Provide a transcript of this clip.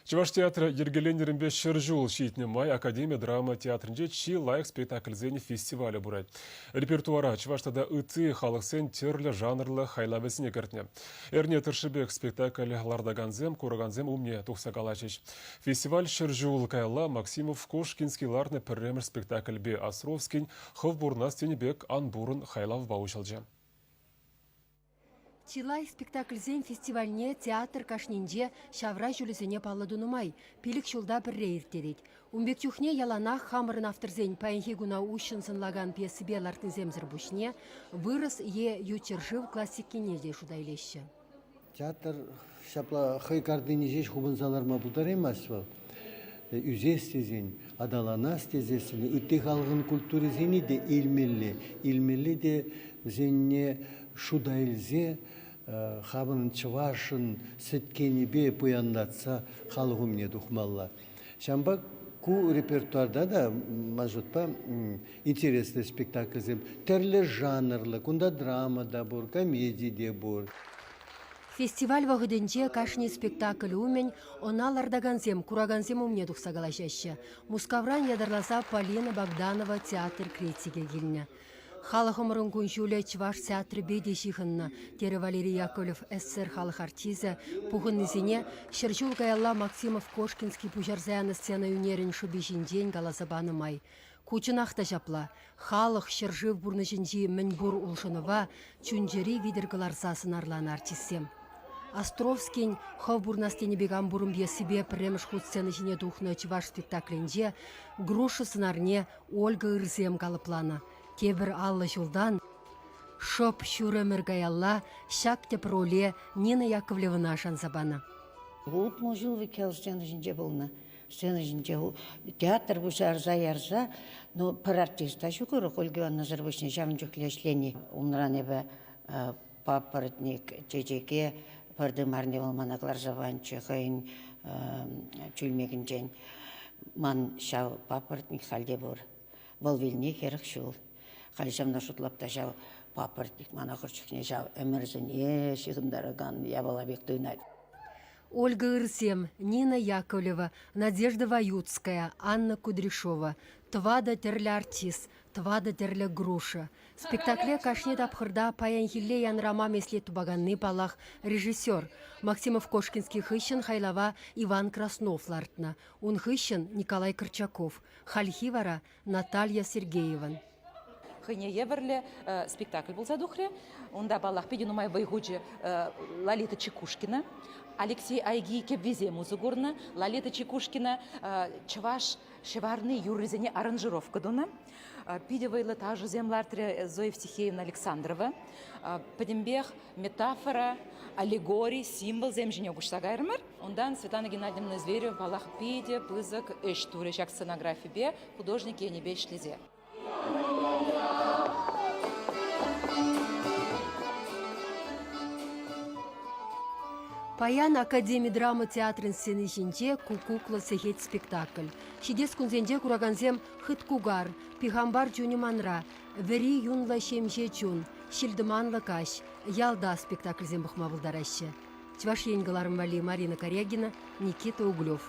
Чӑваш театрӗ йӗркеленнӗренпе 100 ҫул ҫитнӗ май Академи драма театрӗнче чи лайӑх спектакльсен фестивалӗ пырать. Репертуара чӑваш тата ытти халӑхсен тӗрлӗ жанрлӑ хайлавӗсене кӗртнӗ. Эрне тӑршшӗпех спектакль лартакансем куракансем умне тухса калаҫӗҫ. Фестиваль 100 ҫул каялла Максимов Кошкинский лартнӑ пӗрремӗш спектакльпе Островскин Хӑв пурӑнас тенӗ пек ан пурӑн хайлавпа уҫӑлчӗ. Чылай спектакльсен фестивальне театр кашнинче ҫавра ҫулӗсене паллӑ тунӑ май пилӗк ҫулта пӗрре ирттерет. Ун пек чухне яланах хамӑрӑн авторсен паянхи куна уҫҫӑн сӑнлакан пьесипе лартнисемсӗр пуҫне вырӑс е ют ҫӗршыв классикине те шута илеҫҫӗ. Театр ҫапла хӑй картине ҫеҫ хупӑнса ларма пултараймасть вӑл. Ӳсес тесен, аталанас тесессӗн ытти халӑхӑн культурисене те илмелле. Илмелле те вӗсене шута илсе хамӑн чӑвашӑн сӗткенӗпе пуянлатса халӑх умне тухмалла. Ҫавӑнпа ку репертуарта та, ман шутпа, интереслӗ спектакльсем тӗрлӗ жанрлӑ. Кунта драма та пур, комеди те пур. Фестиваль вӑхӑтӗнче кашни спектакль умӗн ӑна лартакансем куракансем умне тухса калаҫаҫҫӗ. Мускавран ятарласа Полина Богданова театр критикӗ килнӗ. Халӑхӑмӑрӑн кун-ҫулӗ чӑваш театрӗпе те ҫыхӑннӑ, терӗ Валерий Яковлев СССР халӑх артисчӗ. Пухӑннисене 100 ҫул каялла Максимов-Кошкинский пуҫарса янӑ сцена ӳнерӗн шӑпи ҫинчен каласа панӑ май. Ку чӑнах та ҫапла. Халӑх ҫӗршыв пурнӑҫӗнчи мӗнпур улшӑнӑва чун-чӗри витӗр кӑларса сӑнарланӑ артистсем. Островскин «Хӑв пурӑнас тенӗ пек ан пурӑн» пьесипе пӗрремӗш хут сцена ҫине тухнӑ чӑваш спектаклӗнче Груша сӑнарне Ольга Ырсем калӑпланӑ. Тепӗр 50 ҫултан шӑп ҫур ӗмӗр каялла ҫак тӗп роле Нина Яковлевӑна шанса панӑ. 60 ҫул Викел сцена ҫинче пулнӑ. Сцена ҫинче театр пуҫарса ярса, ну, пӗр артист та ҫук урӑх Ольга Ивановнасӑр пуҫне ҫавӑн чухлӗ ӗҫлени. Унран эпӗ папоротник чечеке пӗр тымарне вӑл мана кӑларса панччӗ хӑйӗн чӳлмекӗнчен. Ман ҫав папоротник халь те пур. Вӑл вилни 40 ҫул. Халь ҫавна шутлап та ҫав папоротник мана хӑш чухне ҫав ӗмӗрсене ҫыхӑнтаракан япала пек туйӑнать. Ольга Ырсем, Нина Яковлева, Надежда Ваюцкая, Анна Кудряшова, тӑватӑ тӗрлӗ артист, тӑватӑ тӗрлӗ груша. Спектакле кашни тапхӑрта паянхилле янрама меслет тупаканни, паллах, режиссер. Максимов-Кошкинский хыҫҫӑн хайлава Иван Краснов лартнӑ. Ун хыҫҫӑн Николай Корчаков. Хальхи вара Наталья Сергееван. Хӑйне евӗрлӗ спектакль пулса тухрӗ. Унта, паллах, питӗ нумай вӑй хучӗ Лолита Чекушкина. Алексей Айги кӗввисем усӑ курнӑ. Лолита Чекушкина чӑваш ҫӑварни юррисене аранжировка тунӑ. Питӗ вӑйлӑ ташӑсем лартрӗ Зоя Евтихеевна Александрова. Пӗтӗмпех метафора, аллегори, символсем ҫине куҫса кайрӑмӑр. Унтан Светлана Геннадьевна Зверева, паллах, питӗ пысӑк ӗҫ турӗ ҫак сценографипе, художник енӗпе ӗҫлесе. Паян Академи драма театрӗн сцени ҫинче «Куккуклӑ сехет» спектакль. Ҫитес кунсенче куракансем «Хыткукар», «Пихампар чунӗ манра», «Вӗри юнлӑ ҫемҫе чун», «Ҫил-тӑманлӑ каҫ», «Ялта» спектакльсем пӑхма пултараҫҫӗ. Чӑваш Ен кӑларӑм валли Марина Корягина, Никита Углев.